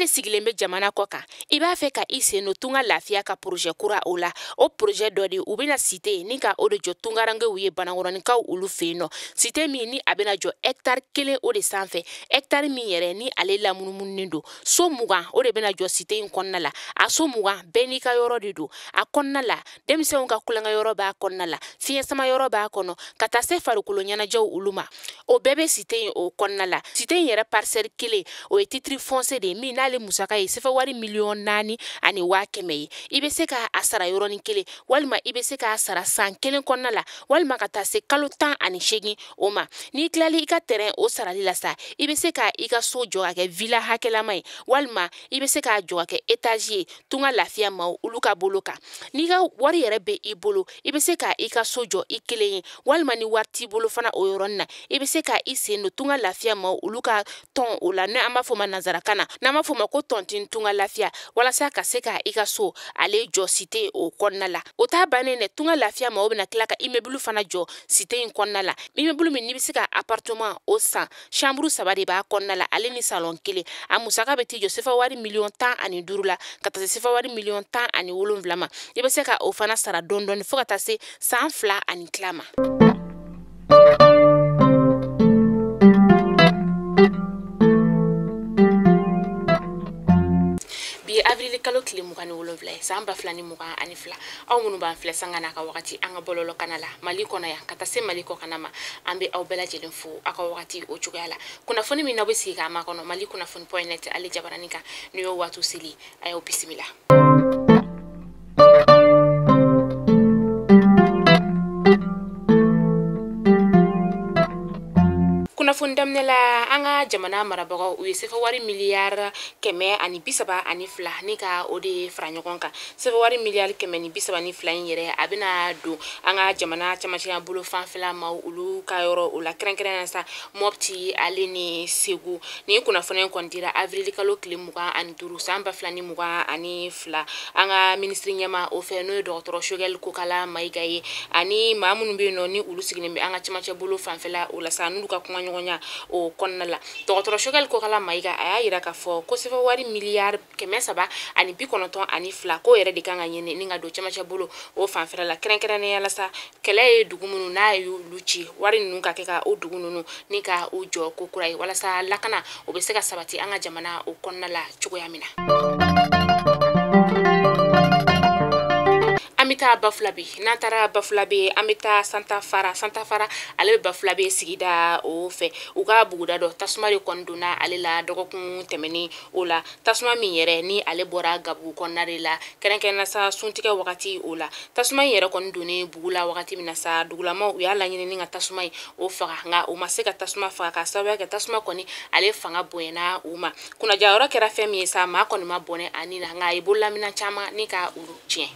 de sigilen bɛ jamana kɔ kan, i b'a fɛ ka i sen don Tunga Lafiya ka projet kura o la. O projet dɔ de u bɛna cité ni ka o de jɔ tungarankew ye Banankɔrɔninkaw olu fɛ yen nɔ. Cité min ni a bɛna jɔ hectare 1 o de sanfɛ, hectare min yɛrɛ ni ale lamunumununen don. So 20 o de bɛna jɔ cité in kɔnɔna la. A so 20 bɛɛ n'i ka yɔrɔ de don. A kɔnɔna la, denmisɛnw ka kulonkɛ yɔrɔ b'a kɔnɔna la, fiɲɛ sama yɔrɔ b'a kɔnɔ, ka taa se farikolo ɲɛnajɛw olu ma. O bɛɛ bɛ cité in o kɔnɔna la. Cité in yɛrɛ parcelle 1 o ye titre foncier de ye min n'ale musaka ye sefa wari 4,1 million ye. I bɛ se k'a sara yɔrɔnin kelen, walima i bɛ se k'a sara san 1 kɔnɔna la, walima ka taa se kalo 18 o ma. N'i tilali i ka terrain o sarali la sa, i bɛ se ka i ka so jɔ ka kɛ villa hakɛlama ye, walima i bɛ se k'a jɔ ka kɛ étage ye Tunga Lafiya maaw olu ka bolo kan. N'i ka wari yɛrɛ bɛ i bolo, i bɛ se ka i ka so jɔ i kelen ye, walima ni wari t'i bolo fana o yɔrɔnin na, i bɛ se ka i sen don Tunga Lafiya maaw olu ka tɔn o la, n'an b'a fɔ o ma nanzarakan na, n'an b'a fɔ o ma ko tontine Tunga Lafiya, walasa ka se ka i ka so ale jɔ cité o kɔnɔna la. O t'a bannen dɛ, Tunga Lafiya maaw bɛna tila ka immeuble fana jɔ cité in kɔnɔna la. Immeuble min n'i bɛ se ka appartement o san, chambre 3 de b'a kɔnɔna la, ale ni salon 1. A musaka bɛ t'i jɔ sefa wari 15 million la, ka taa se sefa wari 17 million ma. I bɛ se ka o fana sara dɔɔni dɔɔni fo ka taa se san 2 ani tila ma. Bi avril kalo tile 27 ye san 2022. Aw minnu b'an filɛ sanga n'a ka wagati an ka bɔlɔlɔ kana la Mali kɔnɔ yan ka taa se Mali kɔkanna ma, an bɛ aw bɛɛ lajɛlen fo aw ka wagati o cogoya la. Kunnafoni min n'aw bɛ sigi k'a makɔnɔ Mali kunnafoni point net ale jabaranin kan, n'o y'o waatiw seli, a y'aw bisimila. Kunnafoni daminɛ la, an ka jamana marabagaw u ye sefa wari 132 miliyari ni ka o de fara ɲɔgɔn kan. Sefa wari 132 miliyari in yɛrɛ, a bɛna don an ka jamana camancɛya bolo fanfɛla maaw olu ka yɔrɔ o la, kɛrɛnkɛrɛnnenya sa Mɔpti ale ni Segu. Nin kunnafoni in kɔni dira avril kalo tile 25 san 2022 an ka minisiri ɲɛma o fɛ, n'o ye dɔgɔtɔrɔ Choguel Kokala Mayiga ye, ani maa minnu bɛ yen nɔ ni olu sigilen bɛ an ka camancɛ bolo fanfɛla o la sa, n'olu ka kumaɲɔgɔnya o kɔnɔna la. Dɔgɔtɔrɔ Choguel Kokala Mayiga a y'a yira k'a fɔ ko sefa wari 392 miliyari k'o yɛrɛ de kan ka ɲini ni ka don camancɛ bolo o fanfɛla la, kɛrɛnkɛrɛnnenya la sa kɛlɛ ye dugu minnu n'a y'olu ci, wari ninnu ka kɛ ka o dugu ninnu ni ka u jɔ ko kura ye, walasa lakana o bɛ se ka sabati an ka jamana o kɔnɔna la cogoya min na. An bɛ taa Bafulabe. N'an taara Bafulabe, an bɛ taa Santa Fara. Santa Fara ale bɛ Bafulabe sigida o fɛ. U ka buguda dɔ, tasuma de kɔni donna ale la dɔgɔkun tɛmɛnen o la. Tasuma min yɛrɛ ni ale bɔra gabugu kɔnɔna de la, kɛrɛnkɛrɛnnenya sa suntigɛ wagati o la. Tasuma in yɛrɛ kɔni donnen bugu la wagati min na sa, dugulamaw u y'a laɲini ni ka tasuma in o faga, nka u ma se ka tasuma faga ka sababuya kɛ tasuma kɔni ale fanga bonyana u ma. Kunnajayɔrɔ kɛra fɛn min ye sa, maa kɔni ma bɔnɛ a ni na, nka a ye bololaminɛ caman ni ka olu tiɲɛ.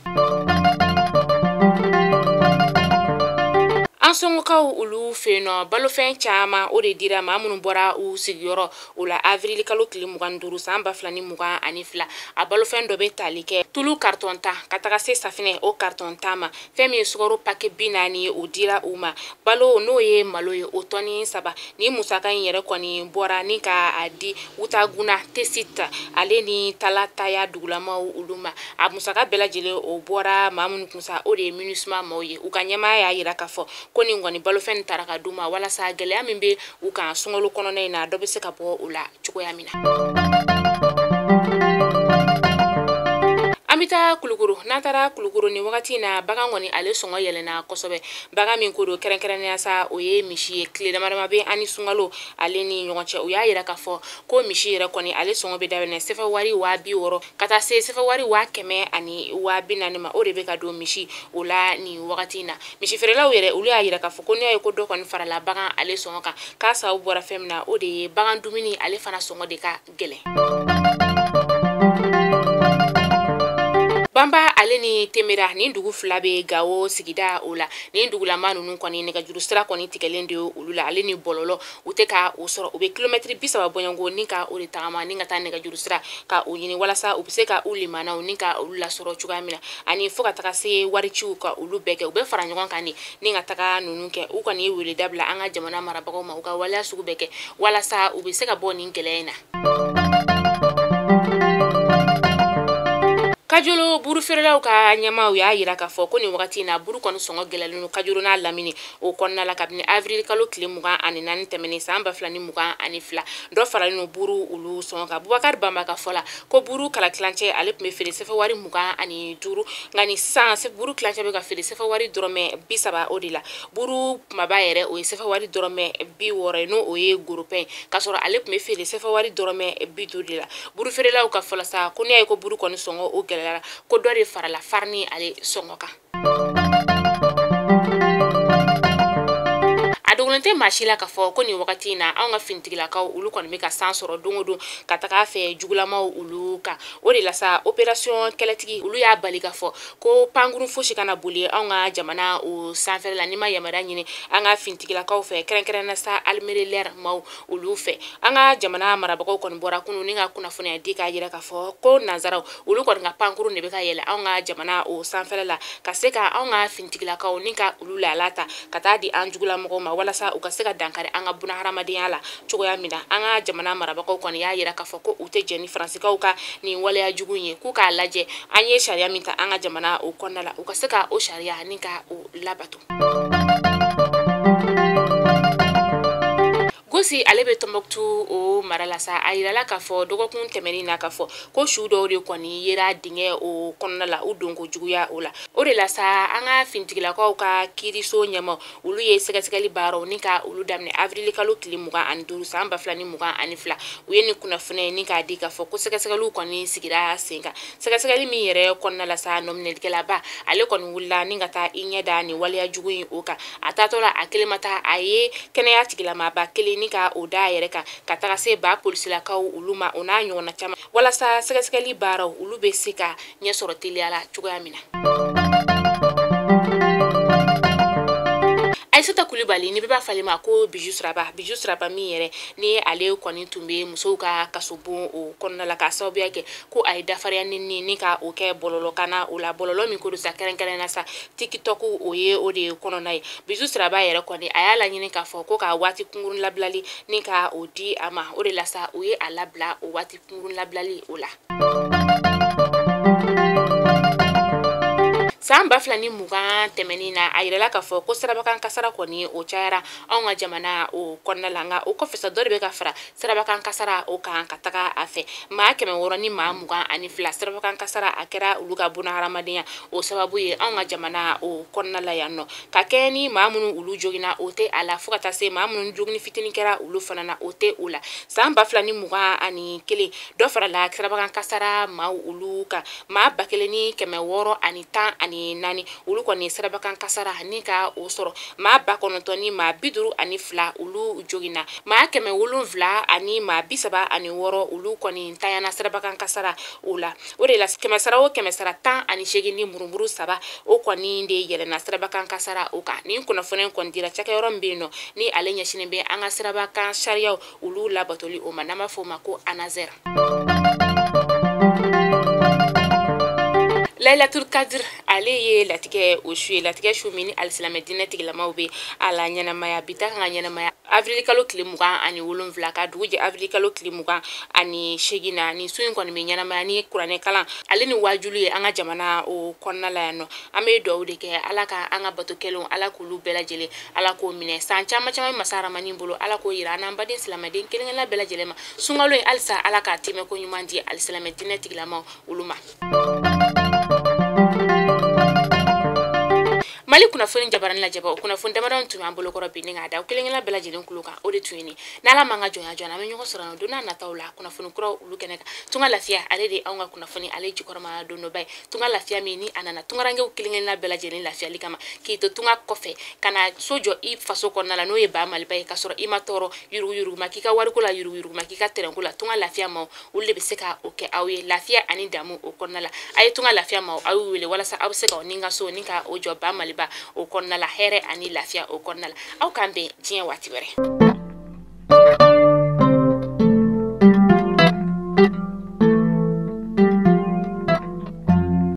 An sɔngɔkaw olu fɛ yen nɔ, balofɛn caman o de dira maa minnu bɔra u sigiyɔrɔ o la avril kalo tile 25 san 2022. A balofɛn dɔ bɛ tali kɛ tulu carton 10 ka taga se safinɛ o carton 10 ma. Fɛn min ye sukaro paquet 40 ye, o dira u ma. Balo n'o ye malo ye, o tɔni 3. Ni musaka in yɛrɛ kɔni bɔra ni ka a di Wutaguna Tesit ale ni Talataya dugulamaw olu ma. A musaka bɛɛ lajɛlen o bɔra maa minnu kun sa, o de ye MINUSMA maaw ye. U ka ɲɛmaaya y'a yira k'a fɔ ko nin kɔni balofɛn taara ka d'u ma walasa gɛlɛya min bɛ u kan sunkalo kɔnɔna in na, dɔ bɛ se ka bɔ o la cogoya min na. An bɛ taa Kulukoro. N'an taara Kulukoro nin wagati in na, bagan kɔni ale sɔngɔ yɛlɛnna kosɛbɛ. Bagan min ko don, kɛrɛnkɛrɛnnenya sa o ye misi ye. Tile dama dama bɛ an ni sunkalo ale ni ɲɔgɔn cɛ, u y'a yira k'a fɔ ko misi yɛrɛ kɔni ale sɔngɔ bɛ daminɛ sefa wari 60 000 ka taa se sefa wari 100 000 ani 40 000 ma. O de bɛ ka don misi o la nin wagati in na. Misi feerelaw yɛrɛ olu y'a yira k'a fɔ ko n'i y'a ye ko dɔ kɔni farala bagan ale sɔngɔ kan, k'a sababu bɔra fɛn min na, o de ye bagan dumuni ale fana sɔngɔ de ka gɛlɛn. Banba ale ni Temera, nin dugu fila bɛ Gawo sigida o la. Nin dugulama ninnu kɔni, nɛgɛjuru sira kɔni tigɛlen de olu la, ale ni bɔlɔlɔ u tɛ ka o sɔrɔ. U bɛ kilomɛtiri 30 bɔɲɔgɔnko ni ka o de tagama ni ka taa nɛgɛjuru sira ka o ɲini, walasa u bɛ se ka u limanaw ni ka olu lasɔrɔ cogoya min na, ani fo ka taga se wariciw ka olu bɛɛ kɛ. U bɛ fara ɲɔgɔn kan de ni ka taga ninnu kɛ. U kɔni ye wele dabila an ka jamana marabagaw ma, u ka waleya sugu bɛɛ kɛ walasa u bɛ se ka bɔ nin gɛlɛya in na. Kajolo buru feerelaw ka ɲɛmaaw y'a yira k'a fɔ ko nin wagati in na buru kɔni sɔngɔ gɛlɛyalen don Kajolo n'a lamini o kɔnɔna la kabini avril kalo tile 24 tɛmɛnen san 2022. Dɔ faralen don buru olu sɔngɔ kan. Bubakari Bamba ka fɔ la ko buru kala tilancɛ ale tun bɛ feere sɛfɛ wari 25, nka ni sisan buru tilancɛ bɛ ka feere sɛfɛ wari dɔrɔmɛ 30 o de la. Buru kumaba yɛrɛ o ye sɛfɛ wari dɔrɔmɛ 60 ye, n'o o ye goropɛn ye, k'a sɔrɔ ale tun bɛ feere sɛfɛ wari dɔrɔmɛ 50 de la. Buru feerelaw ka fɔ la sa ko n'i y'a ye ko buru kɔni sɔngɔ o gɛlɛyara, ko dɔ de farala farini ale sɔngɔ kan. A dogolen tɛ maa si la k'a fɔ ko nin wagati in na anw ka finitigilakaw olu kɔni bɛ ka san sɔrɔ don o don ka taga a fɛ jugulamaw olu kan. O de la sa opération kɛlɛtigi olu y'a bali k'a fɔ ko pankurun fosi kana boli anw ka jamana o sanfɛla la n'i ma yamaruya ɲini an ka finitigilakaw fɛ, kɛrɛnkɛrɛnnenya sa Almerelaire maaw olu fɛ. An ka jamana marabagaw kɔni bɔra kunun ni ka kunnafoniya di k'a jira k'a fɔ ko nanzaraw olu kɔni ka pankurun de bɛ ka yɛlɛ anw ka jamana o sanfɛla la ka se ka anw ka finitigilakaw ni ka olu laala ta ka taa di an jugulamɔgɔw ma walasa u ka se ka dankari an ka buna hadamadenya la cogoya min na. An ka jamana marabagaw kɔni y'a yira k'a fɔ ko u tɛ jɛn ni faransikaw ka nin waleya jugu in ye, k'u k'a lajɛ an ye sariya min ta an ka jamana o kɔnɔna la, u ka se ka o sariya ni ka o labato. Gosi ale bɛ Tɔnbɔkutu o mara la sa, a yirala k'a fɔ dɔgɔkun tɛmɛnen na k'a fɔ ko su dɔw de kɔni yera dingɛ o kɔnɔna la, u donko juguya o la. O de la sa an ka finitigilakaw ka kiiriso ɲɛmaw olu ye sɛgɛsɛgɛli baaraw ni ka olu daminɛ avril kalo tile 25 san 2022. U ye nin kunnafoniya ni k'a di k'a fɔ ko sɛgɛsɛgɛliw kɔni sigira sen kan. Sɛgɛsɛgɛli min yɛrɛ kɔnɔna la sa, nɔminɛlikɛlaba ale kɔni wulila ni ka taa i ɲɛ da nin waleya jugu in o kan. A taatɔ la a kelen ma taa, a ye kɛnɛya tigilamaba kelen ni ka o da yɛrɛ kan ka taga se ba polisilakaw olu ma, o n'a ɲɔgɔnna caman, walasa sɛgɛsɛgɛli baaraw olu bɛ se ka ɲɛ sɔrɔ teliya la cogoya min na. Aïssata Coulibaly ni bɛɛ b'a fɔ ale ma ko Bijou Siraba, Bijou Siraba min yɛrɛ ni ale kɔni tun bɛ musow ka kasobon o kɔnɔna la k'a sababuya kɛ ko a ye dafariya ni ka o kɛ bɔlɔlɔ kan na o la, bɔlɔlɔ min ko don sa kɛrɛnkɛrɛnnenya sa TikTok o ye o de kɔnɔna ye. Bijou Siraba yɛrɛ kɔni a y'a laɲini k'a fɔ ko ka waati kunkurun labilali ni ka o di a ma, o de la sa u ye a labila o waati kunkurun labilali o la. San 2020 tɛmɛnen na, a yirala k'a fɔ ko sirabakan kasara kɔni o cayara anw ka jamana o kɔnɔna la, nka o kɔfɛ sa dɔ de bɛ ka fara sirabakan kasara o kan ka taga a fɛ. Maa 622 sirabakan kasara a kɛra olu ka buna hadamadenya o sababu ye anw ka jamana o kɔnɔna la yan nɔ, ka kɛ ni maa minnu olu joginna o tɛ a la, fo ka taa se maa minnu jogini fitinin kɛra olu fana na o tɛ o la. San 2021 dɔ farala sirabakan kasara maaw olu kan, maa 1614 olu kɔni sirabakan kasara ni ka o sɔrɔ, maa 9,052 olu joginna, maa 736 olu kɔni ntanyana sirabakan kasara o la. O de la kɛmɛ sara o kɛmɛ sara 18 ni murumuru 3 o kɔni de yɛlɛnna sirabakan kasara o kan. Nin kunnafoniya kɔni dira cakɛyɔrɔ min bɛ yen nɔ ni ale ɲɛsinnen bɛ an ka sirabakan sariyaw olu labatoli o ma, n'an b'a fɔ o ma ko ANASER. Laylatul Qadr ale ye latigɛ o su ye, latigɛ su min ni alisilamɛ diinɛ tigilamaw bɛ a la ɲɛnamaya. Bi ta kan ka ɲɛnamaya avril kalo tile 27 ka dugu jɛ avril kalo tile 28 na. Nin su in kɔni bɛ ɲɛnamaya ni kuranɛ kalan ale ni wajulu ye an ka jamana o kɔnɔna la yan nɔ. An bɛ dugawu de kɛ Ala ka an ka bato kɛlenw Ala k'olu bɛɛ lajɛlen Ala k'o minɛ. San caman caman bɛ masa Ramani bolo, Ala k'o yira an n'an baden silamɛden kelen kelenna bɛɛ lajɛlen ma. Sunkalo in halisa Ala k'a tɛmɛ ko ɲuman di alisilamɛ diinɛ tigilamaw olu ma. Mali kunnafoni jabarani lajɛbaw, o kunnafoni damadɔ tun b'an bolokɔrɔ bi ni k'a da kelen kelen bɛɛ lajɛlen kulo kan, o de tun ye nin. N'Ala m'an ka jɔnya jɔ an bɛ ɲɔgɔn sɔrɔ don n'a nataw la kunnafoni kuraw olu kɛnɛ kan. Tunga lafiya ale de anw ka kunnafoni ale jukɔrɔma dondoba ye. Tunga lafiya min ni a nana tungarankew kelen kelenna bɛɛ lajɛlen lafiyali kama, k'i to tunga kɔfɛ ka na so jɔ i faso kɔnɔna la n'o ye ba Maliba ye, k'a sɔrɔ i ma tɔɔrɔ yuruguyurugu ma k'i ka wariko la, yuruguyurugu ma k'i ka tɛrɛnko la. Tunga lafiya maaw olu de bɛ se ka o kɛ aw ye lafiya ani damu o kɔnɔna la. A ye tunga lafiya maaw aw y'u wele walasa aw bɛ se k'aw ni ka so ni ka o jɔ ba Maliba o kɔnɔna la, hɛrɛ ani lafiya o kɔnɔna la. Aw k'an bɛn diɲɛ waati wɛrɛ.